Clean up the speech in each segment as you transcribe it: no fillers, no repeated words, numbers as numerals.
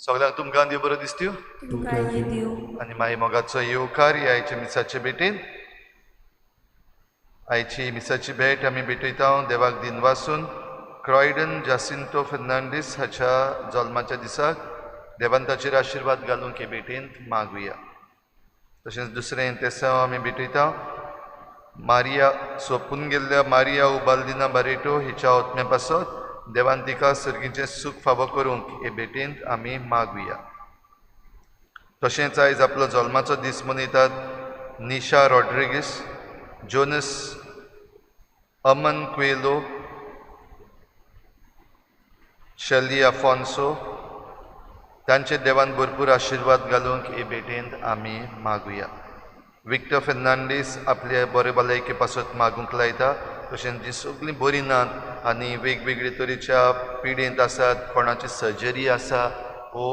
सगळ्यांक तुमकां देव बरो दिसत्यो आनी मागीर मोगाचो येवकार ह्या आयच्या मिसाचे भेटेन. आयची मिसाची भेट आमी भेटयता देवाक दिनवासून क्रॉयडन जासिंतो फर्नांडीस हाच्या जल्माच्या दिसाक देवान ताचेर आशिर्वाद घालूंक हे भेटेंत मागुया. तशेंच दुसरें तेसांव आमी भेटयता मारिया सोंपून गेल्ल्या मारिया उबालदिना बारेटो हिच्या ओतम्या पासत देवान तिका सर्गीचें सूख फावो करूंक हे भेटेंत आमी मागुया. तशेंच आयज आपलो जल्माचो दीस मनयतात निशा रॉड्रिगीस, जोनस, अमन क्वेलो, शली आफोन्सो तांचे देवान भरपूर आशिर्वाद घालूंक हे भेटेंत आमी मागुया. विक्टर फर्नांडीस आपले बरे भलायके पासत मागूंक लायता. तशेंच जी सगळीं बरीं नात आनी वेगवेगळे तरेच्या पिडेंत आसात, कोणाची सर्जरी आसा वो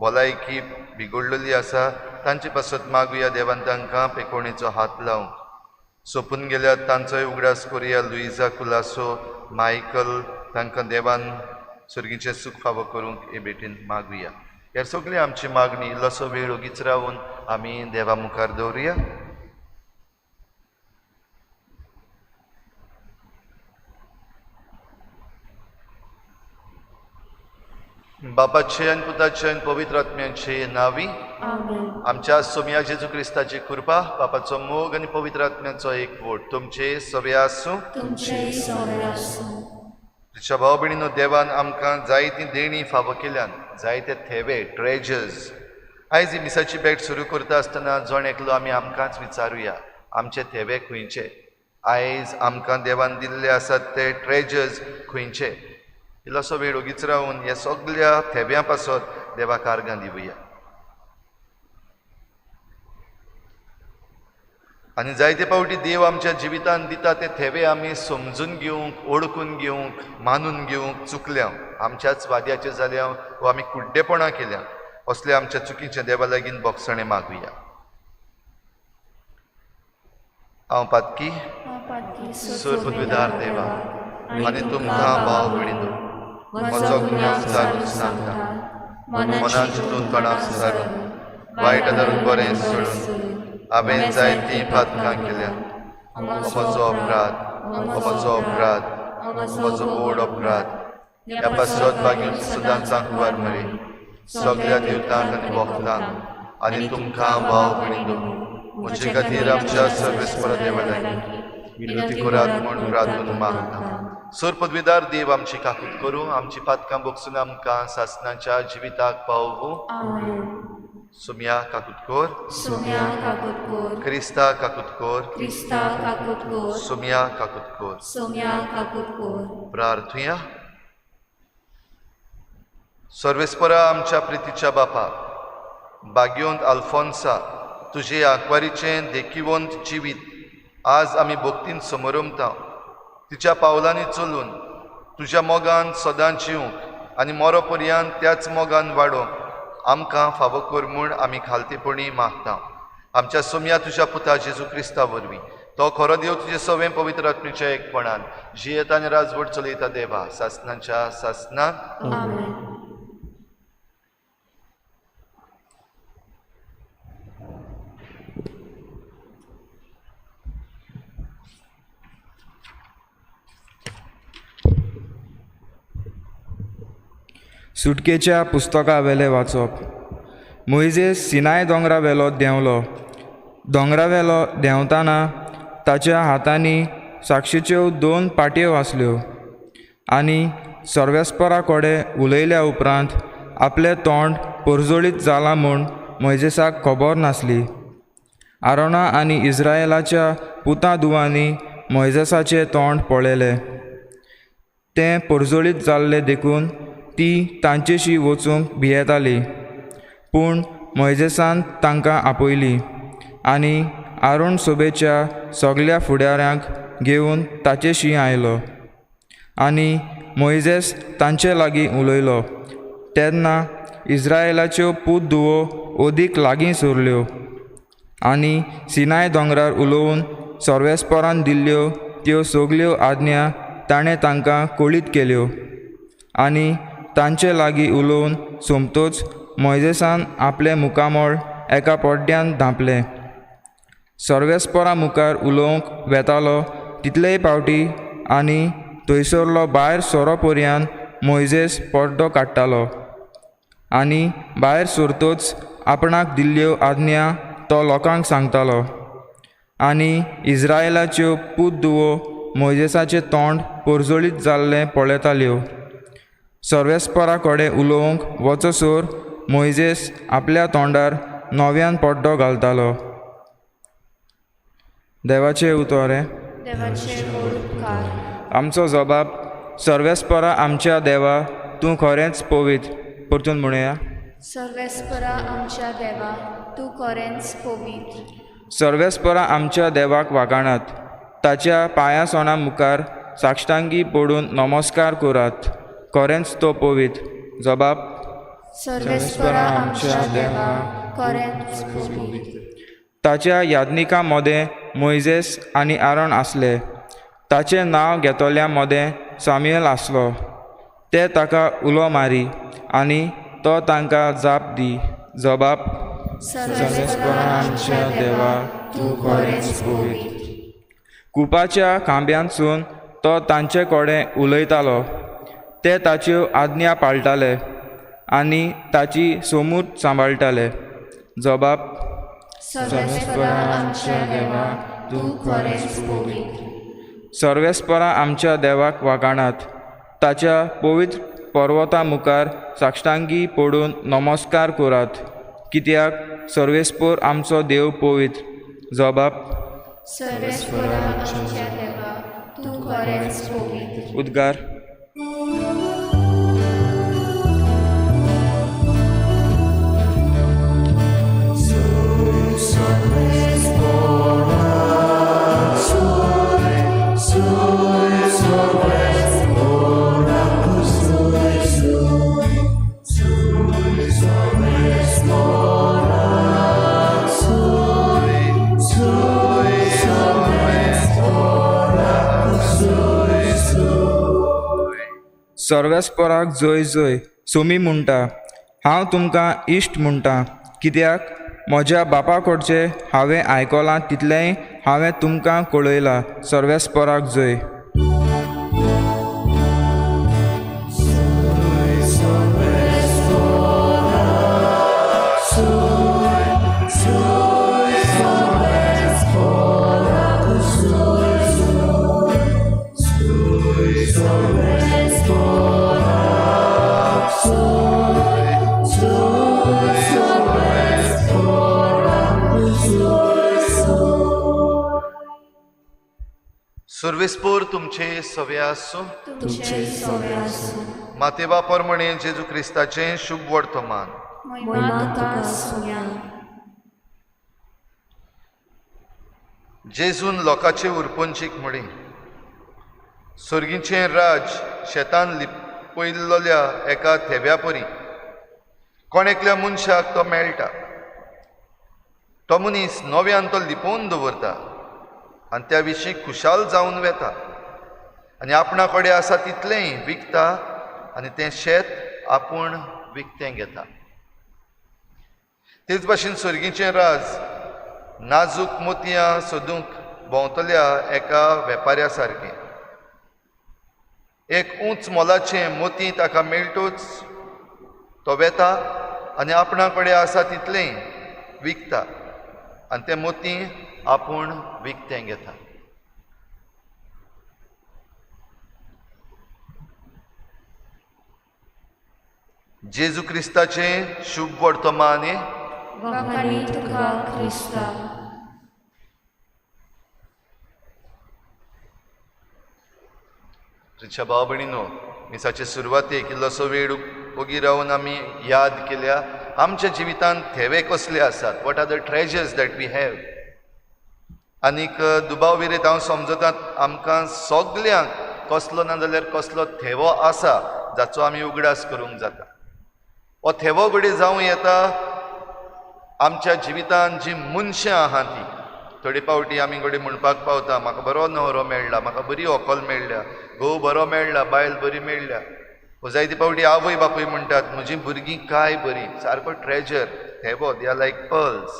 भलायकी बिगडलेली आसा तांचे पासत मागुया देवान तांकां पेकोणेचो हात लावंक. सोंपून गेल्यार तांचोय उगडास करुया लुईजा कुलासो, मायकल तांकां देवान सर्गीचें सूख फावो करूंक हे भेटेन मागुया. ह्या सगळी आमची मागणी इल्लोसो वेळ ओगीच रावन आमी देवा मुखार दवरुया. बापाचे आनी पुताचे आनी पवित्र आत्म्याचे नांवी आमच्या सोम्या जेजू क्रिस्ताची कृपा, बापाचो मोग आनी पवित्र आत्म्याचो एकवट तुमचे सगळे आसूं. तिच्या भाव भयणीनो, देवान आमकां जायतीं देणीं फावो केल्यान, जायते थेवे ट्रेजर्स. आयज ही मिसाची भेट सुरू करता आसतना जण एकलो आमी आमकांच विचारुया, आमचे थेवे खंयचे? आयज आमकां देवान दिल्ले आसात ते ट्रेजर्स खंयचे? इल्लोसो वेळ ओगीच रावन ह्या सगल्या थेव्यां पासत देवाक आर्गां दिवया. आनी जायते फावटी देव आमच्या जिवितांत दिता ते थेवे आमी समजून घेवंक, ओळखून घेवंक, मानून घेवंक चुकल्या, आमच्याच वाद्याचे जाल्या वो आमी कुड्डेपणां केल्या. असले आमच्या चुकीचें देवा लागीं बोगसणें मागुया. हांव पातकी सुरपदवीदार देवा आनी तुमकां भाव भयणीनो म्हजो गुन्यांव सारून सांगता, मनान चिंतून तोंडाक सारून वायट धरून बरें सोडून हांवें जायतीं पातकां केल्या. म्हजो अपराध, म्हजो अपराध, म्हजो व्हड अपराध. ह्या पासत बागीन सदांच आंकवार मरे सगळ्या देवतांक आनी भक्तांक आनी तुमकां भाव भयणीनो म्हजे खातीर आमच्या सर्वेस्पर देवा लागीं विनंती करात म्हूण प्रार्थना मागता. सर पदवीदार देव आमची काकूत करूं, आमची पातकां बोगसून आमकां सासणाच्या जिविताक पावोवं. सुम्या काकूत कर, सुम्या काकूत कर, क्रिस्ता काकूत कर, क्रिस्ता काकूत कर, सुम्या काकूत कर. सुम्या काकूत कर. प्रार्थुया. सर्वेस्परा आमच्या प्रितीच्या बापा, बाग्योंत आल्फोन्सा तुजे आंकवारीचें देखिवंत जिवीत आज आमी भक्तीन समरमता. तिच्या पावलांनी चलून तुज्या मोगान सदां जिवंक आनी मरो पर्यंत त्याच मोगान वाडोवंक आमकां फावो कर म्हूण आमी खालतेपणी मागता. आमच्या सोम्या तुज्या पुता जेजू क्रिस्ता वरवीं तो खरो देव तुजे सवें पवित्र आत्म्याच्या एकपणान जियेता आनी राजवट चलयता देवा सासनाच्या सासनाक. आमेन. सुटकेच्या पुस्तका वेलें वाचप. मोयजेस सिनाय दोंगरा वेलो देंवलो. दोंगरा वेलो देंवतना ताच्या हातांनी साक्षीच्यो 2 पाटयो आसल्यो आनी सर्वेस्परा कडेन उलयल्या उपरांत आपलें तोंड परजळीत जालां म्हूण मोयजेसाक खबर नासली. आरोना आनी इस्रायलाच्या पुता दुवांनी मोयजेसाचें तोंड पळयलें. तें परजळीत जाल्लें देखून ती तांचेशी वचूंक भियेताली. पूण मोयजेसान तांकां आपयली आनी आरोण सोबेच्या सगल्या फुडाऱ्यांक घेवन ताचेशी आयलो आनी मोयजेस तांचे लागीं उलयलो. तेन्ना इस्रायलाच्यो पूत धुवो अदीक लागीं सरल्यो आनी सिनाय दोंगरार उलोवन सर्वेस्परान दिल्ल्यो त्यो सगल्यो आज्ञा ताणें तांकां कळीत केल्यो. आनी तांचे लागीं उलोवन सोमतोच मोयजेसान आपलें मुखामळ एका पड्ड्यान धांपलें. सर्वेस्परा मुखार उलोवंक वेतालो तितलेय पावटी आनी थंयसरलो भायर सोरो पर्यान मोयजेस पड्डो काडटालो आनी भायर सरतोच आपणाक दिल्ल्यो आज्ञा तो लोकांक सांगतालो. आनी इस्रायलाच्यो पूत धुवो मोयजेसाचें तोंड परजळीत जाल्लें पळयताल्यो. सर्वेस्परा कडेन उलोवंक वचसर मोयजेस आपल्या तोंडार नव्यान पड्डो घालतालो. देवाचें उतर हें. आमचो जबाब सर्वेस्परा आमच्या देवा तूं खरेंच पवित्र. परतून म्हणुया. सर्वेस्परा आमच्या देवा तूं खरेंच पवित्र. सर्वेस्परा आमच्या देवाक वागाणात, ताच्या पांयासोना मुखार साश्टांगी पडून नमस्कार करात, खरेंच तो पवित्र. जबाब सर्वेस्परा आमच्या देवा खरेंच पवित्र. ताच्या याज्ञिकां मदें मोयजेस आनी आरोन आसले. ताचें नांव घेतल्या मदें सामुएल आसलो. ते ताका उलो मारी आनी तो तांकां जाप दी. जबाब सर्वेस्परा आमच्या देवा तूं खरेंच पवित्र. कुपाच्या खांब्यांतसून तो तांचे कडेन उलयतालो. ते ताच्यो आज्ञा पाळटाले आनी ताची सोमूत सांबाळटाले. जबाब सर्वेस्परा आमच्या देवा तूं खरेंच पवित्र. सर्वेस्परा आमच्या देवाक वागाणात, ताच्या पवित्र पर्वता मुखार साश्टांगी पडून नमस्कार करात, कित्याक सर्वेस्पर आमचो देव पवित्र. जबाब सर्वेस्परा आमच्या देवा तूं खरेंच पवित्र. उद्गार. सर्वेस्पराक जय जय. सोमी म्हणटा, हांव तुमकां इश्ट म्हणटा, कित्याक म्हज्या बापा कडचें हांवें आयकलां तितलेंय हांवें तुमकां कळयलां. सर्वेस्पराक जय. सर्वेस्पोर तुमचे सवे आसूं. तुमचे सवे आसूं. माते बापर म्हणे जेजू क्रिस्ताचें शुभ वर्तमान. जेजून लोकांचे उरपंचीक म्हळें, सर्गीचें राज शेतान लिपयल्ल्या एका थेब्या परी. कोण एकल्या मनशाक तो मेळटा, तो मनीस नव्यान तो लिपोवन दवरता आनी त्या विशीं खुशाल जावन वेता आनी आपणा कडेन आसा तितलेंय विकता आनी तें शेत आपूण विकतें घेता. तेच भाशेन सर्गीचें राज नाजूक मोतयां सोदूंक भोंवतल्या एका वेपाऱ्या सारकें. एक उंच मोलाचें मोती ताका मेळटूच तो वेता आनी आपणा कडेन आसा तितलेंय विकता आनी तें मोती आपूण विकतें घेता. जेजू क्रिस्ताचें शुभ वर्तमान. वाखाणी तुका क्रिस्ता. रिक्षा भाव भयणीनो, मिसाचे सुरवातेक इल्लोसो वेळ ओगी रावन आमी याद केल्या आमच्या जिवितांत थेवे कसले आसात, what are the treasures that we have. आनीक दुबाव विरेत हांव समजता आमकां सगल्यांक कसलो ना जाल्यार कसलो थेवो आसा जाचो आमी उगडास करूंक जाता. हो थेवो घडये जावं येता आमच्या जिवितांत जी मनशां आहा ती. थोडे फावटी आमी घडये म्हणपाक पावता म्हाका बरो न्हवरो मेळ्ळा, म्हाका बरी व्हंकल मेळ्ळ्या, घोव बरो मेळ्ळा, बायल बरी मेळ्ळ्या. जायते फावटी आवय बापूय म्हणटात म्हजी भुरगीं काय बरी, सारको treasure, थेवो, they are like pearls.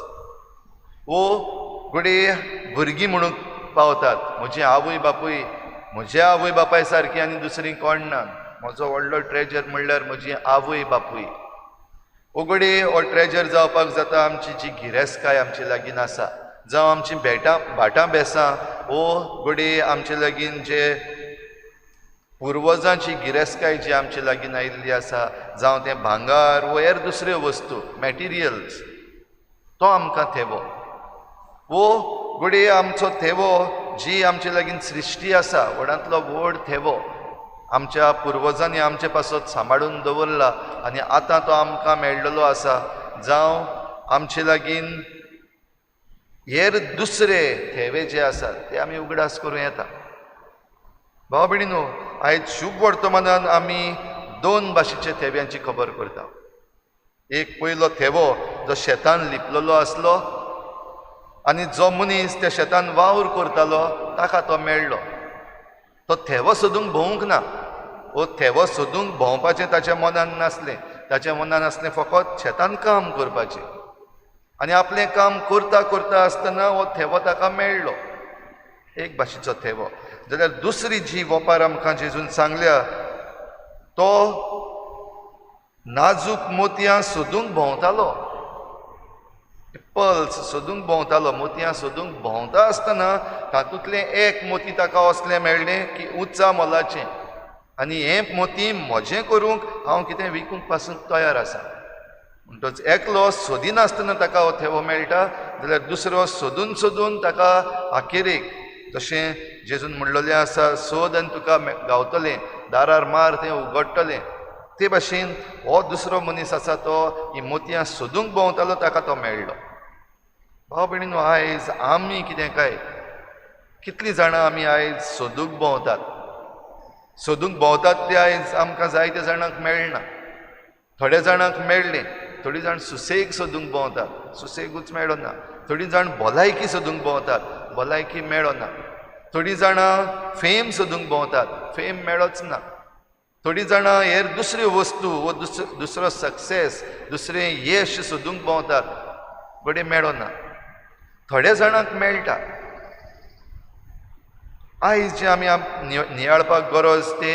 वो घडये भुरगीं म्हणूंक पावतात म्हजी आवय बापूय म्हज्या आवय बापाय सारकी आनी दुसरी कोण ना, म्हजो व्हडलो ट्रेजर म्हणल्यार म्हजी आवय बापूय. वो घडये हो ट्रेजर जावपाक जाता आमची जी गिरेस्तकाय आमचे लागीं आसा, जावं आमची भाटां बेसां, वो घडये आमचे लागीं जे पुर्वजांची गिरेस्तकाय जी आमचे लागीं आयिल्ली आसा, जावं तें भांगर वो हेर दुसऱ्यो वस्तू मॅटिरियल्स, तो आमकां थेवो. वो घडये आमचो थेवो जी आमचे लागीं सृश्टी आसा, व्हडांतलो व्हड थेवो आमच्या पुर्वजांनी आमचे पासत सांबाळून दवरला आनी आतां तो आमकां मेळ्ळलो आसा. जावं आमचे लागीं हेर दुसरे थेवे जे आसात ते आमी उगडास करूं येता. भाव भयणीनो, आयज शुभ वर्तमानान आमी दोन भाशेच्या थेव्यांची खबर करता. एक पयलो थेवो जो शेतान लिपलेलो आसलो आनी जो मनीस त्या शेतान वावर करतालो ताका तो मेळ्ळो. तो थेवो सोदूंक भोंवूंक ना, वो थेवो सोदूंक भोंवपाचें ताच्या मनान नासलें. ताच्या मनान आसलें फकत शेतान काम करपाचें आनी आपलें काम करता करता आसतना हो थेवो ताका मेळ्ळो, एक भाशेचो थेवो. जाल्यार दुसरी जी वोपार आमकां जेजून सांगल्या, तो नाजूक मोतयां सोदूंक भोंवतालो, पल्स सोदूंक भोंवतालो. मोतयां सोदूंक भोंवता आसतना तातूंतलें एक मोती ताका असलें मेळ्ळें की उंचा मोलाचें आनी हें मोती म्हजें करूंक हांव कितें विकूंक पासून तयार आसा. म्हणटच एकलो सोदिनासतना ताका हो थेवो मेळटा, जाल्यार दुसरो सोदून सोदून ताका अखेरेक जशें जेजून म्हणलेलें आसा, सोद आनी तुका गावतलें, दारार मार तें उगडटलें, ते भाशेन हो दुसरो मनीस आसा तो ही मोतयां सोदूंक भोंवतालो ताका तो मेळ्ळो. भाव भयणीनो, आयज आमी कितें काय कितलीं जाणां आमी आयज सोदूंक भोंवतात, सोदूंक भोंवतात ते आयज आमकां जायते जाणांक मेळना. थोड्या जाणांक मेळ्ळें, थोडीं जाण सुसेग सोदूंक भोंवतात, सुसेगूच मेळना. थोडीं जाण भलायकी सोदूंक भोंवतात, भलायकी मेळना. थोडीं जाणां फेम सोदूंक भोंवतात, फेम मेळच ना. थोडीं जाणां हेर दुसऱ्यो वस्तू वो दुसरो सक्सेस, दुसरें यश सोदूंक भोंवतात, घडये मेळना. थोड्या जाणांक मेळटा. आयज जें आमी नियाळपाक गरज ते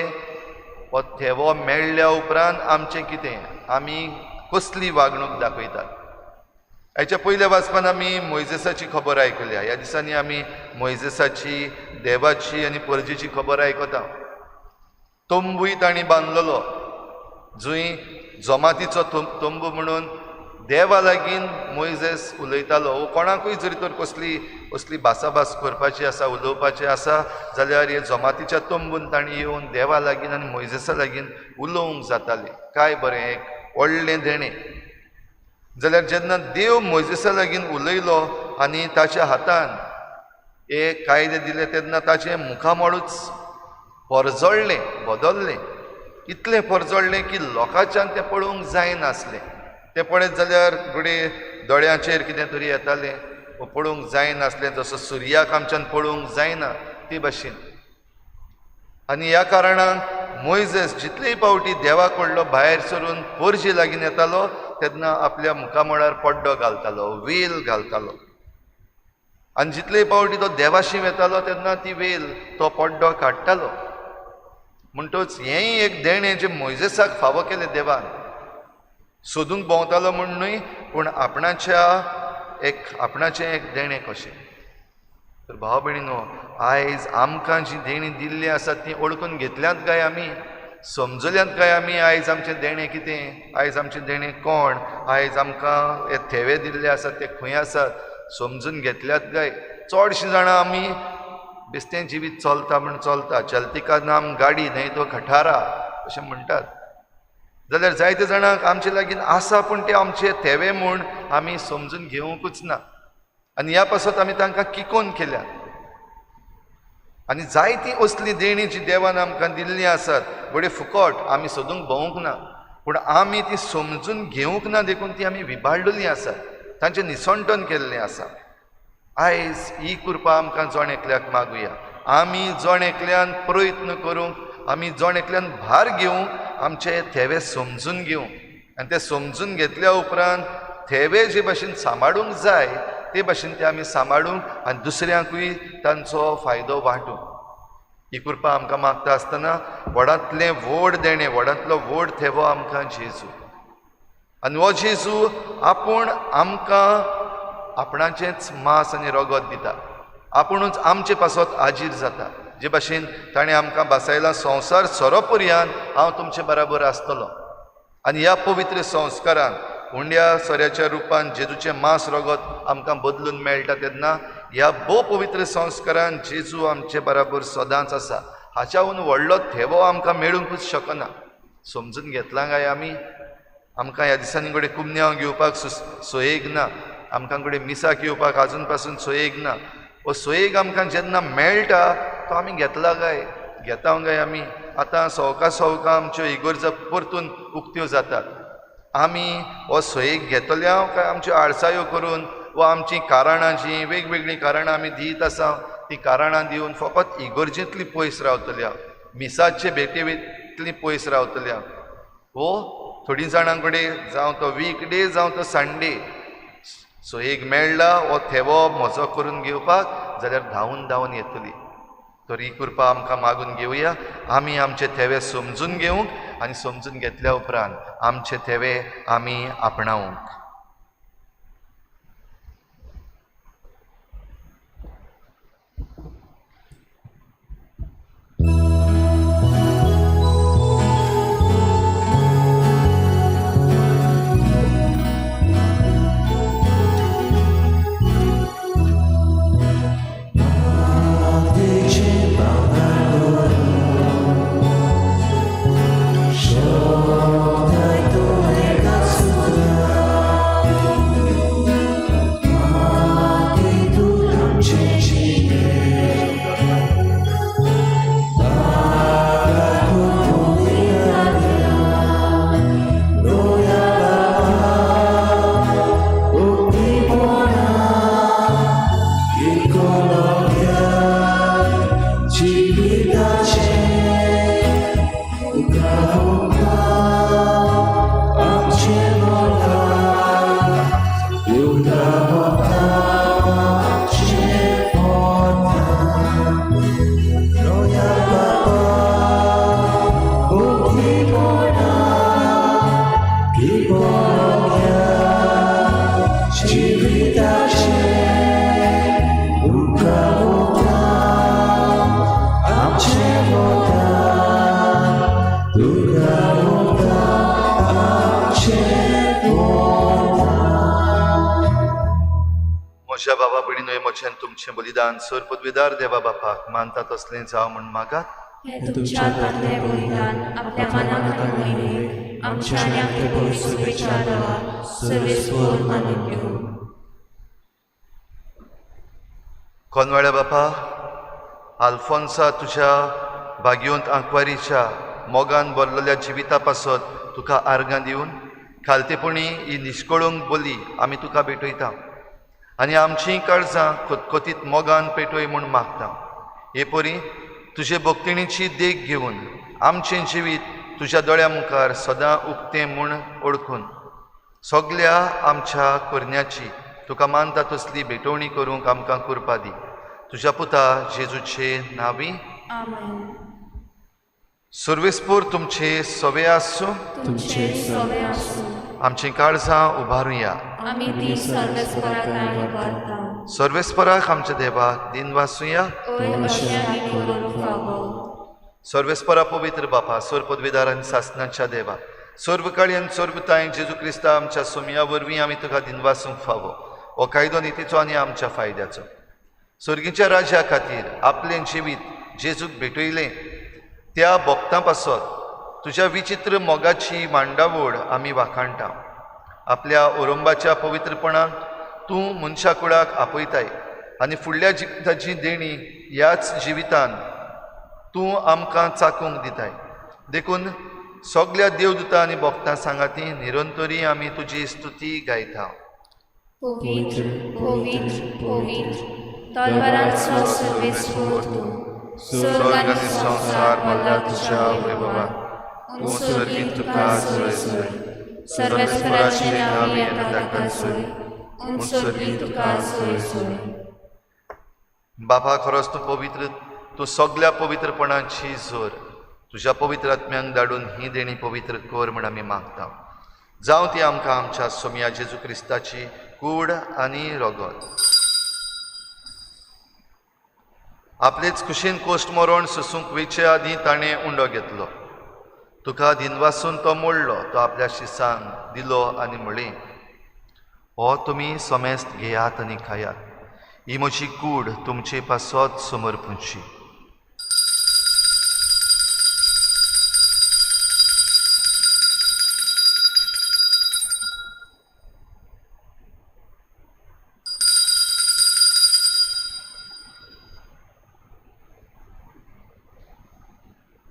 हो थेवो मेळ्ळ्या उपरांत आमचें कितें, आमी कसली वागणूक दाखयतात. हाच्या पयल्या वाचपान आमी मोयजेसाची खबर आयकल्या. ह्या दिसांनी आमी मोयजेसाची, देवाची आनी परजेची खबर आयकता. तंबूय तांणी बांदलेलो, जंय जमातीचो तंबू म्हणून देवा लागीं मोयजेस उलयतालो. वो कोणाकूय जरी तर कसली असली भासाभास करपाची आसा, उलोवपाची आसा जाल्यार हे जमातीच्या तंबून तांणी येवन देवा लागीं आनी मोयजेसा लागीं उलोवंक जातालें. काय बरें, एक व्हडलें देणें. जाल्यार जेन्ना देव मोयजेसा लागीं उलयलो आनी ताच्या हातान एक कायदे दिले तेन्ना ताचें मुखामळूच परजळ्ळें, बदल्लें. इतलें परजळ्ळें की लोकांच्यान तें पळोवंक जायनासलें. तें पळयत जाल्यार घडये दोळ्यांचेर कितें तरी येतालें, पळोवंक जायनासलें, जसो सुर्याक आमच्यान पळोवंक जायना ती भाशेन. आनी ह्या कारणान मोयजेस जितलेय पावटी देवा कडलो भायर सरून पोरजी लागीं येतालो तेन्ना आपल्या मुखामळार पड्डो घालतालो, वेल घालतालो. आनी जितले पावटी तो देवाशी वेतालो तेन्ना ती वेल तो पड्डो काडटालो. म्हणटच हेंय एक देणें जें मोयजेसाक फावो केलें देवान. सोदूंक भोंवतालो म्हूण न्हय, पूण आपणाचें एक देणें कशें. तर भाव भयणीनो, आयज आमकां जीं देणीं दिल्लीं आसात तीं वळखून घेतल्यांत काय आमी? समजल्यांत काय आमी आयज आमचें देणें कितें, आयज आमचें देणें कोण, आयज आमकां हे थेवे दिल्ले आसात ते खंय आसात समजून घेतल्यात काय? चडशीं जाणां आमी बेस्तें जिवीत चलता म्हूण चलता, चलती का नाम गाडी न्हय तो खटारा अशें म्हणटात. जाल्यार जायते जाणांक आमचे लागीं आसा पूण ते आमचे थेवे म्हूण आमी समजून घेवंकूच ना आनी ह्या पासत आमी तांकां किकोन केल्या. आनी जायतीं असलीं देणीं जी देवान आमकां दिल्लीं आसात बडी फुकट आमी सोदूंक भोंवूंक ना, पूण आमी ती समजून घेवंक ना देखून ती आमी विबाडलेलीं आसात, तांचें निसंटन केल्लें आसा. आयज ही कृपा आमकां जण एकल्याक मागुया. आमी जण एकल्यान प्रयत्न करूंक, आमी जण एकल्यान भार घेवंक, आमचे थेवे समजून घेवंक आनी ते समजून घेतल्या उपरांत थेवे जे भाशेन सांबाळूंक जाय ते भाशेन ते आमी सांबाळूंक आनी दुसऱ्यांकूय तांचो फायदो वांटूंक. ही कृपा आमकां मागता आसतना व्हडांतलें व्हड देणें, व्हडांतलो व्हड थेवो आमकां जेजू. आनी हो जेजू आपूण आमकां आपणाचेंच मांस आनी रगत दिता, आपुणूच आमचे पासत आजीर जाता. जे भाशेन ताणें आमकां भासायला, संवसार सोरो पर्यंत हांव तुमचे बराबर आसतलो. आनी ह्या पवित्र संस्कारान उंड्या सोऱ्याच्या रुपान जेजूचें मांस रगत आमकां बदलून मेळटा तेन्ना ह्या भोव पवित्र संस्कारान जेजू आमचे बराबर सदांच आसा. हाच्याहून व्हडलो थेवो आमकां मेळूंकूच शकना. समजून घेतलां काय आमी? आमकां ह्या दिसांनी कडेन कुमन्यांव घेवपाक सोयेक ना, आमकां कडेन मिसाक येवपाक आजून पासून सोयेक ना. हो सोयेक आमकां जेन्ना मेळटा तो आमी घेतला काय? घेता काय आमी? आतां सवका सवका आमच्यो इगर्जो परतून उक्त्यो जातात. आमी हो सोयेक घेतल्या काय आमच्यो आळसायो करून वा आमचीं कारणां जीं वेगवेगळीं कारणां आमी दीत आसा तीं कारणां दिवन फकत इगर्जेंतली पयस रावतल्या, मिसाचे भेटेंतली पयस रावतल्या. हो थोडीं जाणां कडेन जावं तो वीक डे जावं तो संडे सोयेक मेळ्ळा हो थेवो म्हजो करून घेवपाक जाल्यार धांवून धांवून येतली. तर ही कृपा आमकां मागून घेवया. आमी आमचे थेवे समजून घेवंक आनी समजून घेतल्या उपरांत आमचे थेवे आमी आपणावंक. म्हज्या बाबा भयणीनो, म्हजें तुमचें बलिदान सर पदवीदार देवा बापाक मानता तसलें जावं म्हूण मागात. हें तुमच्या हातांतलें बलिदान आपल्या मनाक आनी मोहिमेक आमच्या आनी आमच्या पवित्र शुभेच्छा देवा सर्वेस्पर मानून घेवं. कोनवाळ्या बापा, आल्फोन्सा तुज्या भाग्यवंत आंकवारीच्या मोगान भरलेल्या जिविता पासत तुका आर्गां दिवन खालतेपणी ही निश्कळूंक बोली आमी तुका भेटयता. आनी आमचीं काळजां खतखतीत मोगान पेटोय म्हूण मागता. हे परी तुजे भक्तिणीची देख घेवन आमचें जिवीत तुज्या दोळ्या मुखार सदां उक्तें म्हूण ओळखून सगल्या आमच्या करण्याची तुका मानता तसली भेटवणी करूंक आमकां कृपा दी. तुज्या पुता जेजूचे नांवी आमेन. सर्वेस्पोर तुमचे सवे आसूं. तुमचे सवे आसूं. आमचीं काळजां उबारुया. आमी ती सर्वेस्पराक उबारता. सर्वेस्पराक आमच्या देवाक दिन वासुया. ओय अशें आमी करूंक फावो. सर्वेस्परा पवित्र बापा, सर्व पदवीदार आनी सासनाच्या देवा, सर्व काळी आनी सर्व तांय जेजू क्रिस्ता आमच्या सोमया वरवीं आमी तुका दिनवासूंक फावो. हो कायदो नितीचो आनी आमच्या फायद्याचो. सर्गीच्या राज्या खातीर आपलें जिवीत जेजूक भेटयलें त्या भक्तां पासत तुज्या विचित्र मोगाची मांडावळ आमी वाखाणटा. आपल्या ओरंबाच्या पवित्रपणाक तूं मनशा कुळाक आपयताय आनी फुडल्या जिविताची देणी ह्याच जिवितान तूं आमकां चाकूंक दिताय. देखून सगल्या देवदूतां आनी भक्तां सांगाती निरंतरी आमी तुजी स्तुती गायता. पवित्र पवित्र पवित्र तलवारांचो सर्वेस्पोर तूं, स्वर्ग आनी संवसार भरला तुज्या वैभवान. उत्सर्गीत तुका सोय सोय, सर्वेस्पराचे नांव येता ताका सोय, उत्सर्गीत तुका सोय सोय. बापा, खरोच तूं पवित्र, तूं सगल्या पवित्रपणाची जोर. तुज्या पवित्र आत्म्यांक धाडून ही देणी पवित्र कर म्हूण आमी मागता. जावं ती आमकां आमच्या सोमया जेजू क्रिस्ताची कूड आनी रगत. आपलेच कुशीन कोश्ट मरण सोसूंक वेचे आदीं ताणें उंडो घेतलो. तुका दिनवासून तो मोडलो, तो आपल्या शिसांक दिलो आनी म्हणलें, हो तुमी समेस्त घेयात आनी खायात, ही म्हजी कूड तुमचे पासत समर्पूंची.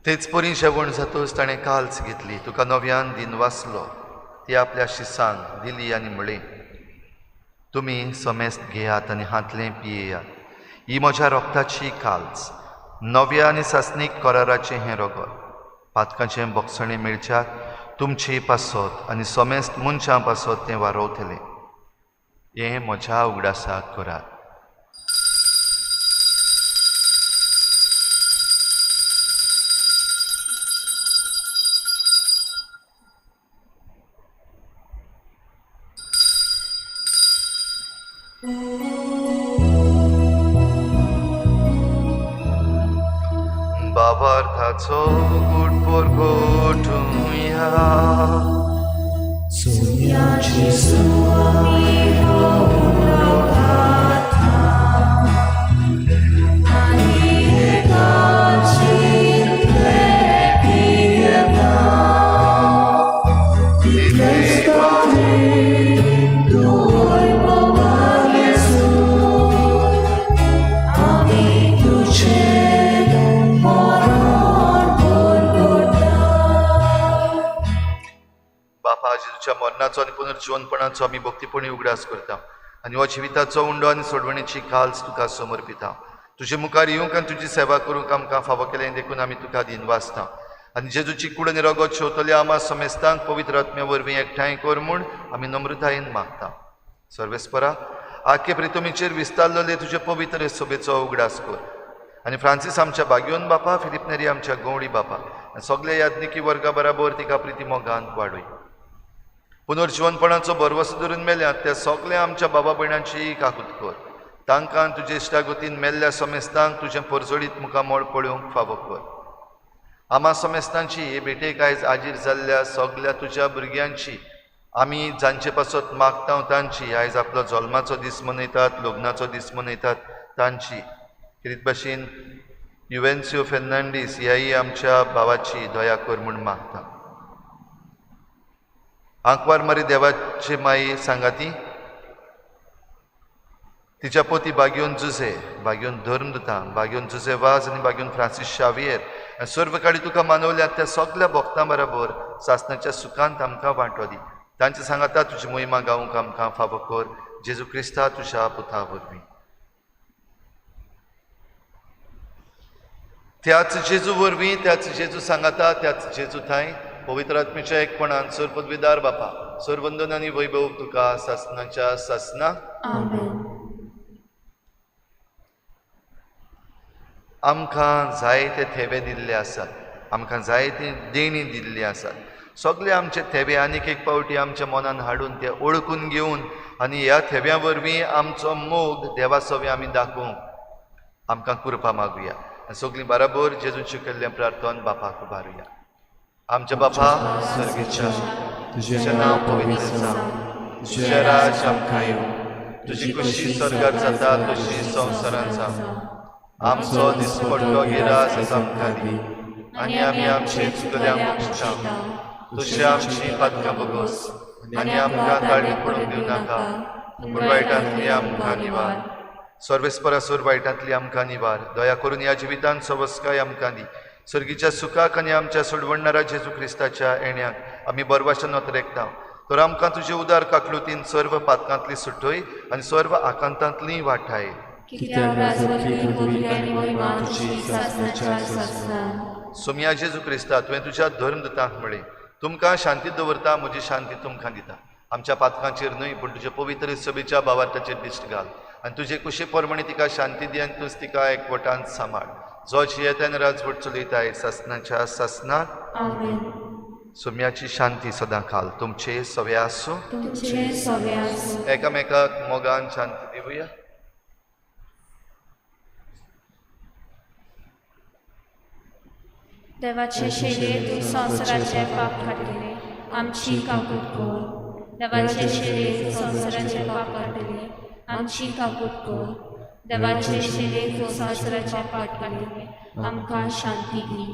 तेच परी जेवण जातूच ताणें काल्च घेतली, तुका नव्यान दिन वाचलो, ती आपल्या शिसांक दिली आनी म्हणलें, तुमी समेस्त घेयात आनी हांतलें पियेयात, ही म्हज्या रोगताची काल्च, नव्या आनी सासणीक कराराचें हें रगत, पातकाचें बोगसणें मेळच्याक तुमचे पासत आनी समेस्त मनशां पासत तें वारोवतलें. हें म्हज्या उगडासाक करात. बाबार्थाचो गुटपोर गोठुया मरणाचो आनी पुनर्जिवनपणाचो आमी भक्तीपणी उगडास करता आनी हो जिविताचो उंडो आनी सोडवणेची काल्स तुका समर्पिता. तुजे मुखार येवंक आनी तुजी सेवा करूंक आमकां फावो केलें देखून आमी तुका दिनवासता आनी जेजूची कूड आनी रगत शेवतल्या आमा समेस्तांक पवित्र आत्म्या वरवीं एकठांय कर म्हूण आमी नम्रतायेन मागता. सर्वेस्परा, आखे प्रितमीचेर विस्तारलेले तुजे पवित्र सभेचो उगडास कर आनी फ्रांसीस आमच्या बागयोन बापा, फिलीप नेरी आमच्या गवळी बापा आनी सगल्या याज्ञिकी वर्गा बराबर तिका प्रिती मोगान वाडय. पुनर्जिवनपणाचो भरवसो धरून मेल्यात त्या सगल्या आमच्या बाबा भयणांची काकूत कर. तांकां तुजे इश्टागतीन मेल्ल्या समेस्तांक तुजें परजळीत मुखामळ पळोवंक फावो कर. आमा समेस्तांची हे भेटेक आयज आजीर जाल्ल्या सगल्या तुज्या भुरग्यांची, आमी जांचे पासत मागता तांची, आयज आपलो जल्माचो दीस मनयतात, लग्नाचो दीस मनयतात तांची, किरीत भाशेन युवेन्सियो फेर्नांडीस ह्याय आमच्या भावाची दया कर म्हूण मागता. आंकवार मारी देवाचे माई सांगाती, तिच्या पोती बागयोन जुझे, बागयोन धर्मदूता, बागयोन जुझे वाज आनी बागयोन फ्रांसीस शावियर आनी सर्व काळी तुका मानवल्यात त्या सगल्या भक्तां बराबर सासणाच्या सुखांत आमकां वांटो दी. तांचे सांगाता तुजी मोहिमा गावंक आमकां फावो कर. जेजू क्रिस्ता तुज्या पुता वरवीं. त्याच जेजू वरवीं, त्याच जेजू सांगाता, त्याच जेजू थांय पवित्र आत्म्याच्या एकपणान सर्वपदवीदार बापा, सर्वंदन आनी वैभव तुका सासनाच्या सासना. आमेन. आमकां जायते थेवे दिल्ले आसात, आमकां जायते देणी दिल्ली आसात. सगळे आमचे थेवे आनीक एक पावटी आमच्या मनान हाडून ते ओळखून घेवन आनी ह्या थेव्या वरवीं आमचो मोग देवा सवे आमी दाखोवंक आमकां कृपा मागुया. आनी सगळीं बराबर जेजून शिकयल्लें प्रार्थन बापाक उबारुया. आमच्या बापा सर्गेच्या, तुजें नांव पवित्र जावं, तुजें राज आमकां येवं, तुजी खुशी स्वर्गार जाता तशी संवसारांत जावं. आमचो दिसपट्टो गिरास आमकां दी आनी आमी आमचे चुकल्यांक बक्षता तशी आमची पातकां बगोस आनी आमकां ताळी पडूंक दिवं नाका, पूण वायटांतली आमकां निवार. सर्वेस्परासूर वायटांतली आमकां निवार. दया करून ह्या जिवितांत सवस्काय आमकां दी. सर्गीच्या सुखाक आनी आमच्या सोडवणणारा जेजू क्रिस्ताच्या येण्याक आमी बरवाशे नोतरेकता. तर आमकां तुजे उदार काकलुतीन सर्व पातकांतली सुटय आनी सर्व आकांतांतली वाठाय. कित्याक राजवटी पदवी आनी महिमा तुजी सासणाच्या सासणाक. सोमया जेजू क्रिस्ता, तुवें तुज्या धर्मदूतांक म्हळें, तुमकां शांती दवरता, म्हजी शांती तुमकां दिता. आमच्या पातकांचेर न्हय पूण तुजे पवित्र सभेच्या भावार्थाचेर दिश्ट घाल आनी तुजे कुशी प्रमाणे तिका शांती दी आनी तूंच तिका एकवटान सांबाळ. जो जियेतान राजवट चलयताय सासणाच्या सासणाक. आमेन. सोम्याची शांती सदां काल तुमचे सवे आसूं. तुमचे सवे आसूं. एकामेकाक मोगान शांती दिवया. देवाचे शेरे तूं संवसाराचे पाप काडटले, आमची काकूट कर. देवाचे शेरे तूं संवसाराचे पाप काडटले, आमची काकूट कर. देवाचे शेरे तूं संवसाराचे पाप काडटले, आमकां शांती दी.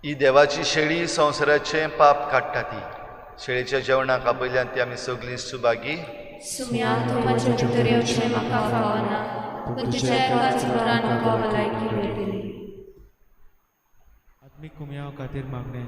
ही देवाची शेळी संवसाराचें पाप काडटा. ती शेळीच्या जेवणाक आपयल्यान ती आमी सगळीं सुभागी. सुम्या, तूं म्हज्या भितर येवचें म्हाका फावना, पूण तुज्या एकाच उतरान म्हाका भलायकी मेळटली. आत्मीक कुमयाव खातीर मागणें.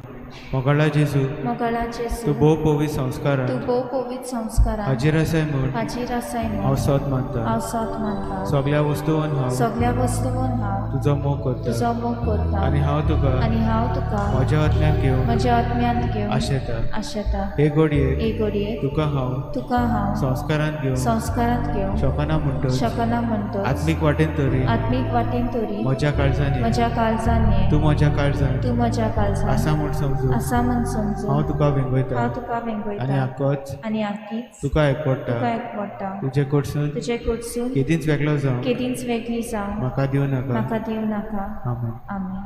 मोगाळा जेजू, मोगाळा जेजू, तूं भोव पवित्र संस्कारान तूं भोव पवित्र संस्कारान हाजीर आसाय म्हूण हाजीर आसाय म्हूण हांव सत मानता. हांव सत मानता. सगळ्या वस्तून हांव सगळ्या वस्तून हांव तुजो मोग करता तुजो मोग करता आनी हांव तुका आनी हांव तुका म्हज्या आत्म्यान घेवन म्हज्या आत्म्यांत घेवन आशेता. आशेता. हे घडये हे घडये तुका हांव तुका हांव संस्कारांत घेवन संस्कारांत घेवन शकना म्हणटच शकना म्हणटच आत्मीक वाटेन तरी आत्मीक वाटेन तरी म्हज्या काळजान म्हज्या काळजान ये. तूं म्हज्या काळजान तूं म्हज्या काळजान आसा म्हूण समजून आसा म्हूण समजून हांव तुका वेंगयता हांव तुका वेंगयता आनी आकोच आनी आकीच तुका एकवडटा. तुका एकवडटा. तुजे कडसून तुजे कडसून केदींच वेगळो जावं केदींच वेगळी जावं म्हाका दिवं नाका. म्हाका दिवं नाका. आमेन. आमेन.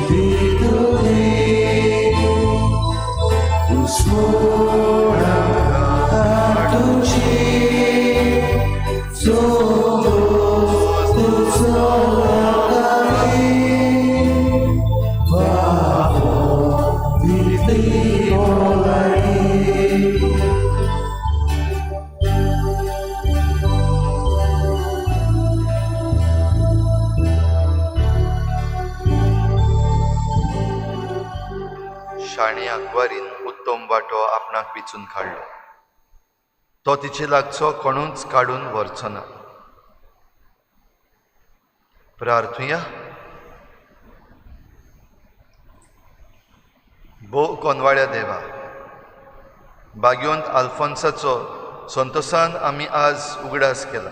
Victory. ताणें आंकवारीन उत्तम वांटो आपणाक विचून काडलो. तो तिचे लागचो कोणूच काडून व्हरचो ना. प्रार्थुया. भोव कोनवाड्या देवा, भाग्यवंत आल्फोन्साचो संतोसान आमी आज उगडास केला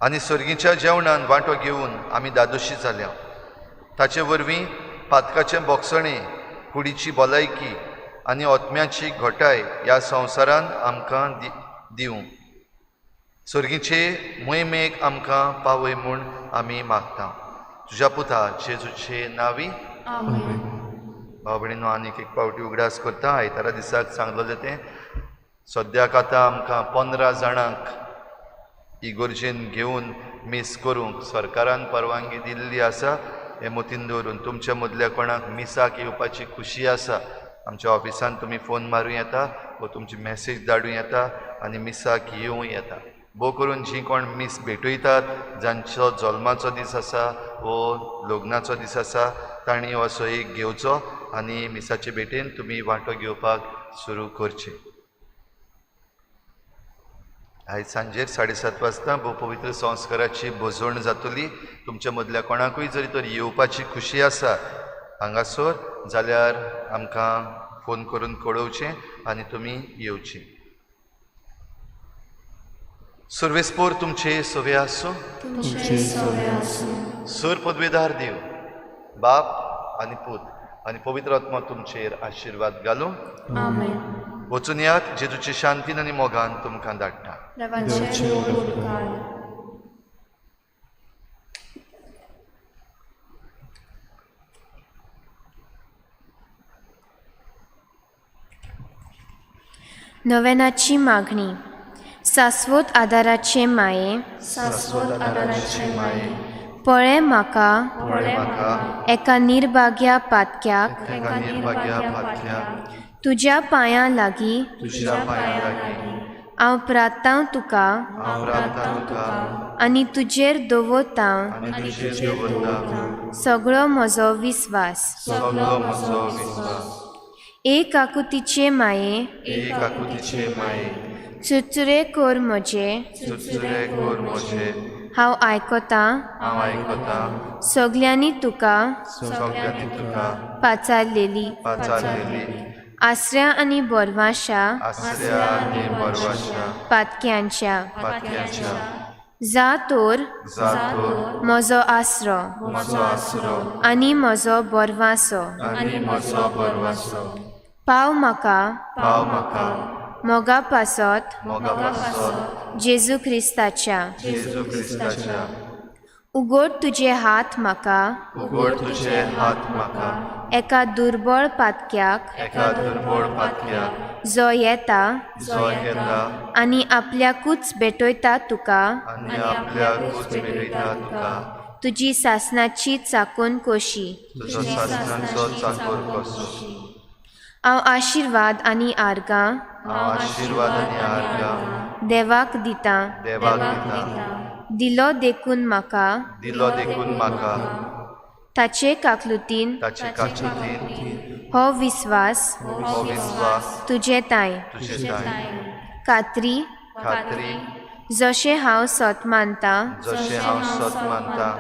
आनी सर्गीच्या जेवणान वांटो घेवन आमी दादोशी जाल्या. ताचे वरवीं पातकाचें बोगसणें, कुडीची भलायकी आनी आत्म्याची घटाय ह्या संवसारान आमकां दिवं. सर्गीचे मोहिमेक आमकां पावय म्हूण आमी मागता. तुज्या पुता जेजूचे नांवी आमेन. भाव भयणीनो, आनीक एक फावटी उगडास करता. आयतारा दिसाक सांगलेलें तें सद्याक आतां आमकां 15 जाणांक इगोर्जेन घेवन मीस करूंक सरकारान परवानगी दिल्ली आसा. हें मतीन दवरून तुमच्या मदल्या कोणाक मिसाक येवपाची खुशी आसा, आमच्या ऑफिसान तुमी फोन मारूं येता वा तुमची मॅसेज धाडूं येता आनी मिसाक येवं येता. भोव करून जीं कोण मीस भेटयतात, जांचो जल्माचो दीस आसा वो लग्नाचो दीस आसा, तांणी असो एक घेवचो आनी मिसाचे भेटेन तुमी वांटो घेवपाक सुरू करचें. आयज सांजेर 7:30 वाजता भोव पवित्र संस्काराची भोजवण जातली. तुमच्या मदल्या कोणाकूय जरी तर येवपाची खुशी आसा हांगासर जाल्यार आमकां फोन करून कळोवचें आनी तुमी येवचें. सर्वेस्पोर तुमचे सवे आसूं. सर पदवेदार देव बाप आनी पूत आनी पवित्र आत्मा तुमचेर आशिर्वाद घालूं. आमेन. वचून यात, जेजूचे शांतीन आनी मोगान तुमकां धाडटा. देवाचे उपकार. नवेनाची मागणी. सास्वत आदाराचे माये, सास्वत आदाराचे माये, पळे म्हाका पळे म्हाका एका निर्भाग्या पातक्याक एका निर्भाग्या पातक्याक तुज्या पांयां लागीं तुज्या पांयां लागीं हांव प्रार्थांव तुका हांव प्रार्थना तुका आनी तुजेर दवरतां आनी तुजेर दवरतां सगळो म्हजो विस्वास. सगळो म्हजो विस्वास. एक आकुतीचे माये, एक आकुतीचे माये, चुरचुरे कर म्हजे, चुरचुरे कर म्हजे, हांव आयकतां हांव आयकतां सगल्यांनी तुका सगल्यांनी तुका पाचारलेली पाचारलेली आसऱ्या आनी बोरवाशा आसऱ्या आनी बरवाशा पातक्यांच्या पातक्यांच्या जा तोर जा तोर म्हजो आसरो म्हजो आसरो आनी म्हजो बोरवासो. आनी म्हजो बरवासो. पाव म्हाका पाव म्हाका मोगा पासत मोगा पासत जेजू क्रिस्ताच्या. जेजू क्रिस्ताच्या. उगड तुजे हात म्हाका उगड तुजे हात म्हाका एका दुर्बळ पातक्याक एका दुर्बळ पातक्याक जो येता जो येता आनी आपल्याकूच भेटयता तुका आनी आपल्याकूच भेटयता तुका तुजी सासनाची चाकून कोशी. तुजो सासनाचो चाकोर कसो. हांव आशिर्वाद आनी आर्गां हांव आशिर्वाद आनी आर्गां देवाक दितां. देवाक दितां. दिलो देखून म्हाका दिलो देखून म्हाका ताचे काकलुतीन ताचे काकलुतीन हो विस्वास हो विस्वास तुजे ताय तुजे ताय खात्री खात्री जशें हांव सत मानतां जशें हांव सत मानतां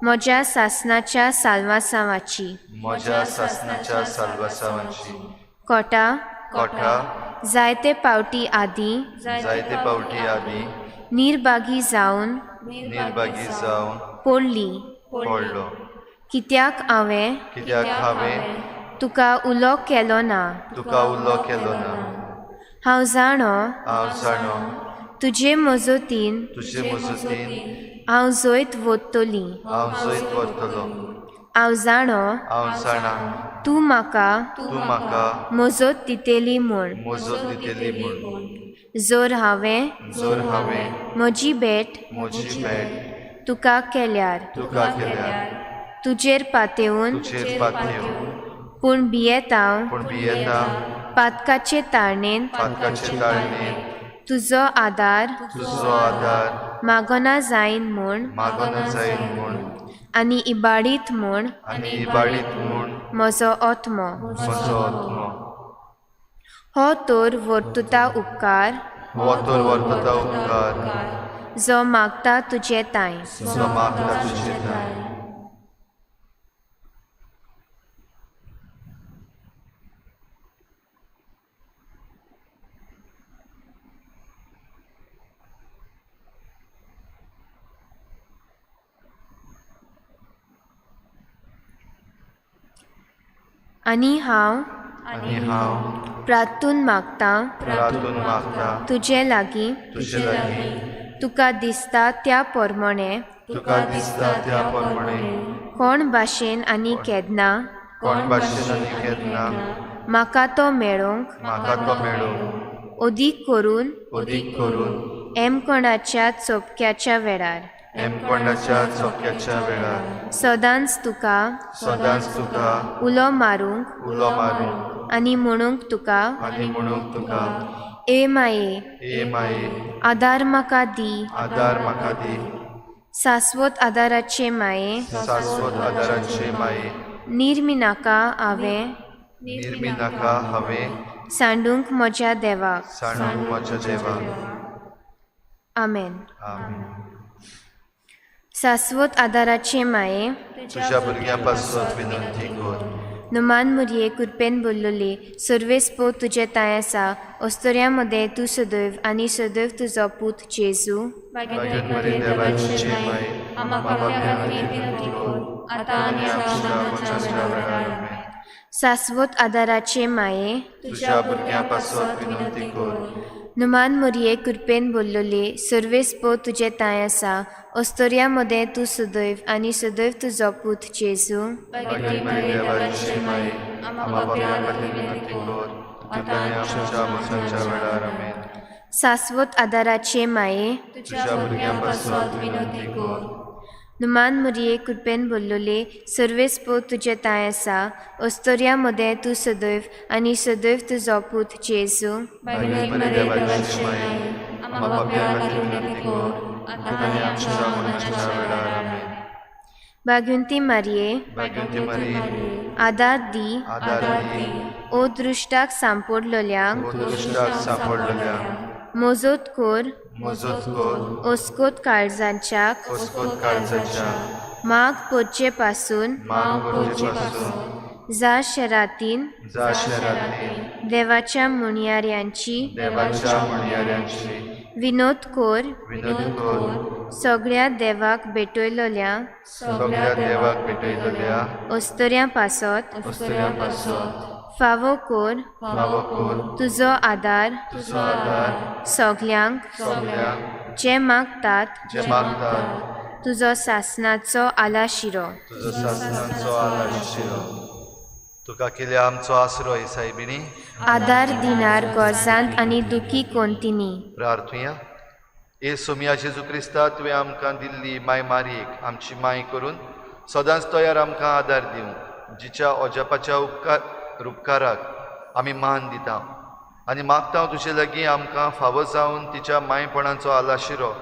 म्हज्या सासनाच्या साल्वासांवाची म्हज्या सासनाच्या साल्वासांवाची. कोटा कोटा जायते पावटी आदीं जायते पावटी आदीं निर्भागी जावन निर्भागी जावन पडली पडलो. कित्याक हांवें कित्याक हांवें तुका उलो केलो ना. तुका उलो केलो ना. हांव जाणो हांव जाणो तुजे मजतीन तुजे मजतीन हांव जैत वतली. हांव जैत व्हरतलो. हांव जाणो हांव जाणा तूं म्हाका तूं म्हाका मजत दितली म्हूण. मजत दितली म्हूण. जर हांवें जर हांवें म्हजी भेट म्हजी भेट तुका केल्यार तुका केल्यार तुजेर पातेवन तुजेर पातेवन पूण भियेता पूण भियेता पातकाचे ताळणेंत पातकाचे ताळणेंत तुजो आदार तुजो आदार मागना जायन म्हूण मागना जायन म्हूण. आनी इबाडीत म्हूण म्हजो आत्मो। हो तर वर्तुता उपकार जो मागता तुजे तांय। आनी हांव प्रार्थून मागता तुजे लागीं तुका दिसता त्या प्रमाणे कोण भाशेन आनी केन्ना म्हाका तो मेळोंक अदीक करून एमकोणाच्या चोपक्याच्या वेळार सदांच तुका उलो मारूंक आनी म्हणूंक तुका ए माये आदार म्हाका दी। शाश्वत आदाराचे माये निर्मिनाका हांवें सांडूंक म्हज्या देवाक। आमेन। शाश्वत आदाराचे माये तुझ्या भुरग्यां पासत विनंती कर। नुमान मुरये कृपेन बोल्लोली सर्वेस्पो तुजे तांय आसा अस्तोऱ्या मदें तूं सदैव आनी सदैव तुजो पूत जेजू। शाश्वत आदाराचे माये तुझ्या भुरग्यां पासत विनंती कर। नुमान मुरये कृपेन बोल्लोली सर्वेस्पो तुजे तांय आसा अस्तोऱ्या मदें तूं सदैव आनी सदैव तुजो पूत जेजू। शाश्वत आदाराचे माये नुमान मुरये कृपेन बोल्लोले सर्वेस्पो तुजे तांय आसा अस्तोऱ्या मदें तूं सदैव आनी सदैव तुजो पूत जेजू। भाग्यवंती मारये आदार दी ओ दृश्टाक सांपडलोल्यांक मजत कर ओस्कोत काळजांच्याक माग पोरचे पासून जा शहरातीन देवाच्या मुणयाऱ्यांची विनोद कर सगळ्या देवाक भेटयलोल्या अस्तोऱ्यां पासत फावो कर तुजो आदार सगल्यांक जे मागतात तुजो सासनाचो आलाशिरो। तुका केल्या आमचो आसरो सायबिणी आदार दिनार गरजांत आनी दुखी कोंतिनी। प्रार्थुया। ए सोमिया जेजू क्रिस्ता तुवें आमकां दिल्ली माय मारयेक आमची माय करून सदांच तयार आमकां आदार दिवंक जिच्या अजापाच्या उपकार रुपकाराक आमी मान दिता आनी मागता तुजे लागीं आमकां फावो जावन तिच्या मायपणाचो आलाशिरो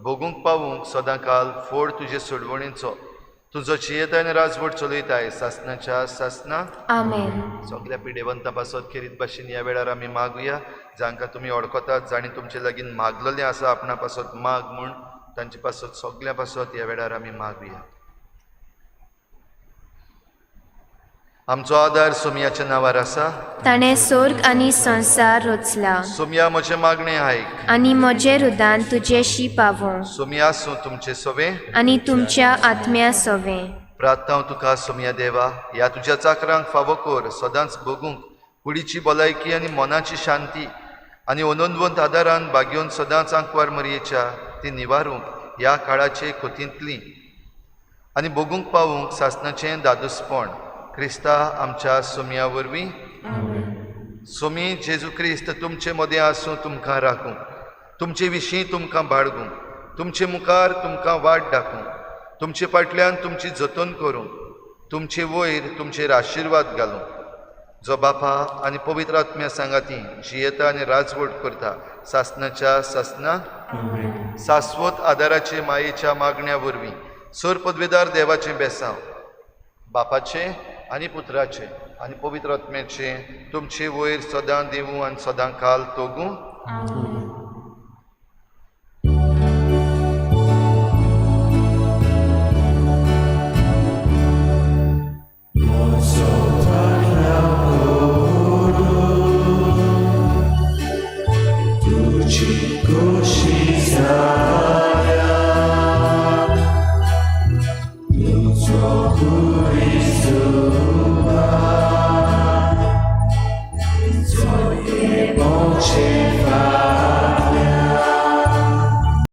भोगूंक पावूंक सदां काल फोड तुजे सोडवणेचो तुजो जियेताय आनी राजवट चलयताय सासनाच्या सासना। आमेन। सगल्या पिडेवंतां पासत खेरीत भाशेन ह्या वेळार आमी मागुया जांकां तुमी वळखतात जांणी तुमचे लागीं मागलेलें आसा आपणा पासत माग म्हूण तांचे पासत सगल्या पासत ह्या वेळार आमी मागुया। आमचो आदार सोमियाच्या नांवार आसा ताणें स्वर्ग आनी संवसार रचला। सोमिया म्हजें मागणें आयक आनी म्हजें रुदान तुजेशी पावों। सोमिया आसूं तुमचे सोवे आनी तुमच्या आत्म्या सोवे। प्रार्थना तुका सोमिया देवा ह्या तुज्या चाकरांक फावो कर सदांच भोगूंक कुडीची भलायकी आनी मनाची शांती आनी अनंतवंत आदारान बागेवन सदांच आंकवार मरयेच्या ती निवारूंक ह्या काळाचे खोतींतली आनी भोगूंक पावूंक सासनाचें दादोसपण क्रिस्ता आमच्या सोमिया वरवीं। सोमी जेजू क्रिस्त तुमचे मदें आसूं तुमकां राखूं तुमचे विशीं तुमकां बाळगूं तुमचे मुखार तुमकां वाट दाखूं तुमचे फाटल्यान तुमची जतन करूं तुमचे वयर तुमचेर आशिर्वाद घालूं जो बापा आनी पवित्र आत्म्या सांगाती जियेता आनी राजवट करता सासनाच्या सासना। शाश्वत आदाराचे मायेच्या मागण्या वरवीं सूर पदवेदार देवाचें बेसांव बापाचें आनी पुत्राचें आनी पवित्र आत्म्याचें तुमचे वयर सदां दिवूं आनी सदां काल तोगूं. आमेन.